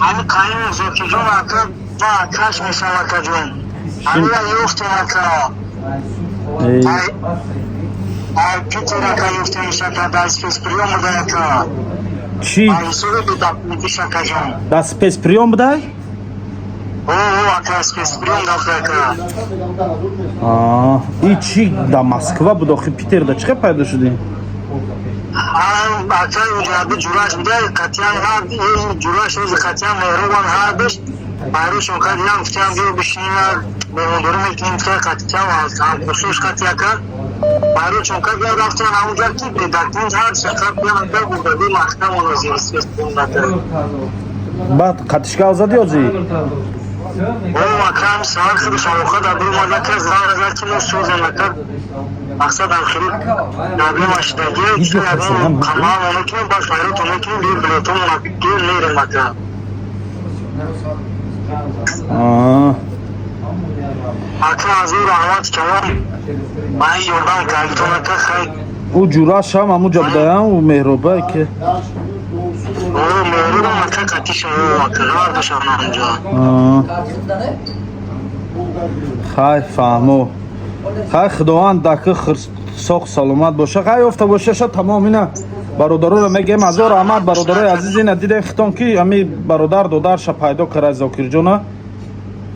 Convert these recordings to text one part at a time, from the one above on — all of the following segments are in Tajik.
Ҳами Қаюм Зокирҷон, ака, ва акаш мешав, акаҷон. Ҳамина ёфтем, ака. Эй, Ай, ай Питер, ака, ёфтем, ака, дар спецприём буда, ака. Чӣ? Ай ҳисоби бедокументиш, акаҷон. Дар спецприём будай? О, ака, спецприём дафта, ака. А, и чӣ, дар Москва буд охи, Питерда чӣ хел пайдо шудӣ? Ҳам, ака, уҷаби ҷураш буда, қатъиян ҳар ҷураш рӯзи қатъиян меҳрубан ҳардуш пайрӯшон кардиям, гуфтиам, биё бишинина, меҳмондорӣ мекунем, гуфта, қатъиян ҳамкурсош қати, ака, пайрӯшон кардиям, рафтиан ҳамунҷа, ки бедокумент ҳар шақар биям, ака, бурдаги маҳкам онозир спецприём дака. Баъд қатишгав задӣ озӣ? О, ака, ҳам саҳар худаш алоқа дар биромад, ака, занг зад, ки мо созем, ака, мақсадам хеле проблема шудаги, қамаам мекунем, баъд пайротон мекунем, биё, билетомон гир, мерем, ака. А, Ака, аз ӯ раҳмат калом ба ин ёрдам кардитон, ака, хай. Ӯ ҷураш ҳам ҳамуҷа будаям, ӯ меҳробае ки? О, меҳрубам, ака, қатиша, ака, ҳардушон ҳамҷо. А. Хай, фаҳмо, хай, худованд даки соқ саломат боша, хай, ёфта бошаша. Тамом, ина бародароро мегӯем, ҳазор раҳмат, бародарои азиз. Ина дидем хитон, ки ами бародар додарша пайдо кард, Зокирҷона.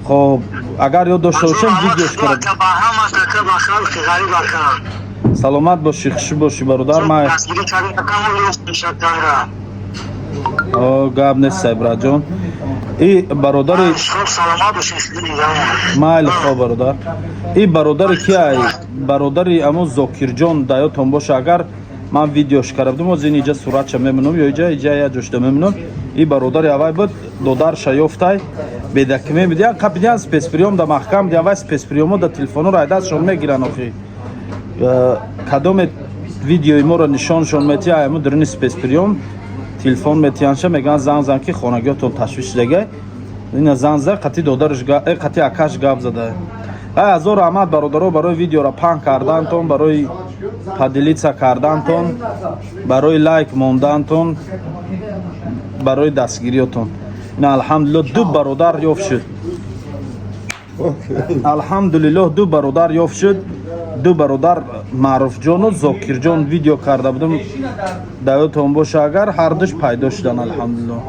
Хоб, агар ёд дошта бошем, видеош кард. Ака, ба ҳамат, ака, ба халқи ғариб, ака. Саломат бошӣ, хушӣ бошӣ, бародар май. Дастгирӣ кардем, ака, мо ёфтем шаканра. О, гап нест, сайбраҷон, и бародари Хоб, саломат бошед. Майли, хоб, бародар. И бародари ки ай, бародари амо Зокирҷон, даётон боша, агар ман видеош карда будам, оз ин иҷа суратша мемонам ё иҷа я ҷошда мемонам. И бародари авай буд, додарша ёфтай, бедакме бидиан, қапидиан спецприём да маҳкам диан. Вай спецприёмо да телефонро ай дастшон мегиран охи. Кадоме видеои моро нишоншон метия, айму даруни спецприём телефон метиянша, мегӯянд, занг зан, ки хонагиётон ташвиш шудагай. Ина занг зад, қати додараш қати акаш гап зада. Ай, ҳазор раҳмат, бародаро, барои видеоро паҳн кардантон, барои поделиться кардантон, барои лайк мондантон, барои дастгириётон. Ина, алҳамдулилло, ду бародар ёфт шуд. Алҳамдулиллоҳ, ду бародар ёфт шуд, ду бародар, Маъруфҷону Зокирҷон. Видео карда будам, даётон боша агар, ҳардуш пайдо шудан, алҳамдулиллоҳ.